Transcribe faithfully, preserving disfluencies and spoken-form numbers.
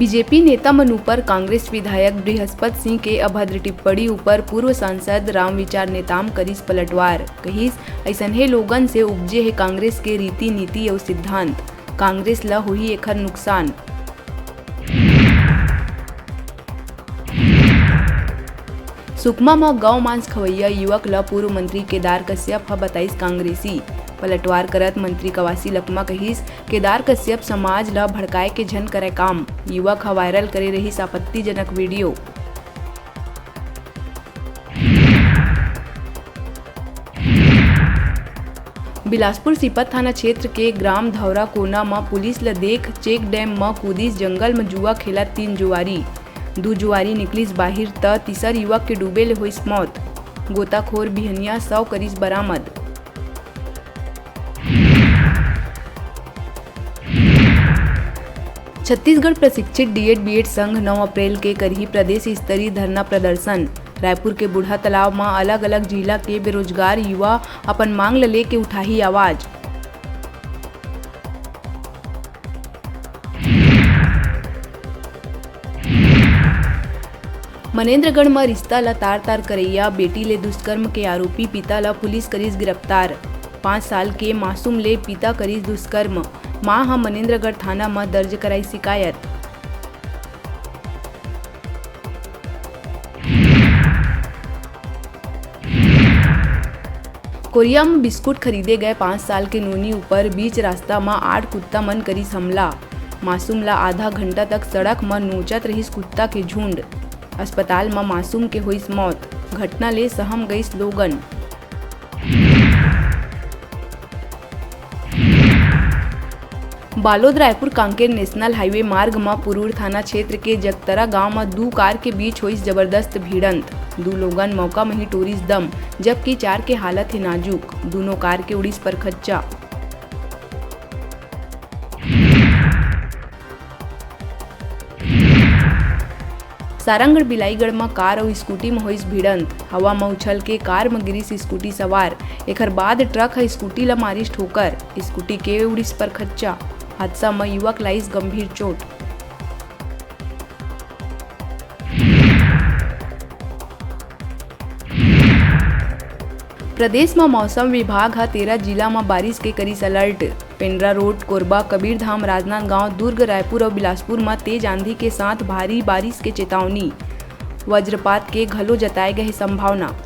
BJP नेता मन ऊपर कांग्रेस विधायक बृहस्पत सिंह के अभद्र टिप्पणी ऊपर पूर्व सांसद रामविचार नेताम करिस पलटवार। कहिस, "अइसनहे लोगन से उपजे हे कांग्रेस के रीति नीति अउ सिद्धांत। कांग्रेस ल होही एखर नुकसान।" सुकमा म गौ मांस खवइया युवक ल पूर्व मंत्री केदार कश्यप ह बताइस कांग्रेसी। पलटवार करत मंत्री कवासी लखमा कहिस, "केदार कश्यप समाज ल भड़काए के झन करय काम।" युवक ह वायरल करे रहिस आपत्तिजनक वीडियो। बिलासपुर सीपत थाना क्षेत्र के ग्राम धौरा कोना म पुलिस ल देख चेक डैम म कूदिस जंगल म जुआ खेलत तीन जुआरी। दू जुआरी निकलिस बाहिर त तीसर युवक के डूबे ले होइस मौत। गोताखोर बिहनिया शव करिस बरामद। छत्तीसगढ़ प्रशिक्षित डीएड बीएड संघ नौ अप्रैल के करही प्रदेश स्तरीय धरना प्रदर्शन। रायपुर के बूढ़ा तालाब म अलग-अलग जिला के बेरोजगार युवा अपन मांग ल लेके उठाही आवाज। मनेन्द्रगढ़ म रिश्ता ल तार-तार करइया बेटी ले दुष्कर्म के आरोपी पिता ल पुलिस करिस गिरफ्तार। पाँच साल के मासूम ले पिता करिस दुष्कर्म। मां ह मनेन्द्रगढ़ थाना म दर्ज कराई शिकायत। कोरिया म बिस्कुट खरीदे गए पाँच साल के नोनी ऊपर बीच रास्ता म आठ कुत्ता मन करिस हमला। मासूम ला आधा घंटा तक सड़क म नोचत रहिस कुत्ता के झुंड। अस्पताल म मासूम के होइस मौत। घटना ले सहम गइस लोगन। बालोद रायपुर कांकेर नेशनल हाईवे मार्ग म पुरूर थाना क्षेत्र के जगतरा गांव म दू कार के बीच होइस जबरदस्त भिड़ंत। दू लोगन मौका म ही टोरिस दम, जबकि चार के हालत हे नाजुक। दूनों कार के उड़िस परखच्चा। सारंगढ़ बिलाईगढ़ म कार अउ स्कूटी म होइस भिड़ंत। हवा म उछल के कार म गिरिस स्कूटी सवार। एखर बाद ट्रक ह स्कूटी ल मारिस ठोकर। स्कूटी के उड़िस परखच्चा। हादसा म युवक लाइस गंभीर चोट। प्रदेश म मौसम विभाग ह तेरह जिला म बारिश के करिस अलर्ट। पेंड्रा रोड, कोरबा, कबीरधाम, राजनांदगांव, दुर्ग, रायपुर अउ बिलासपुर म तेज आंधी के साथ भारी बारिश के चेतावनी। वज्रपात के घलो जताए गए हे संभावना।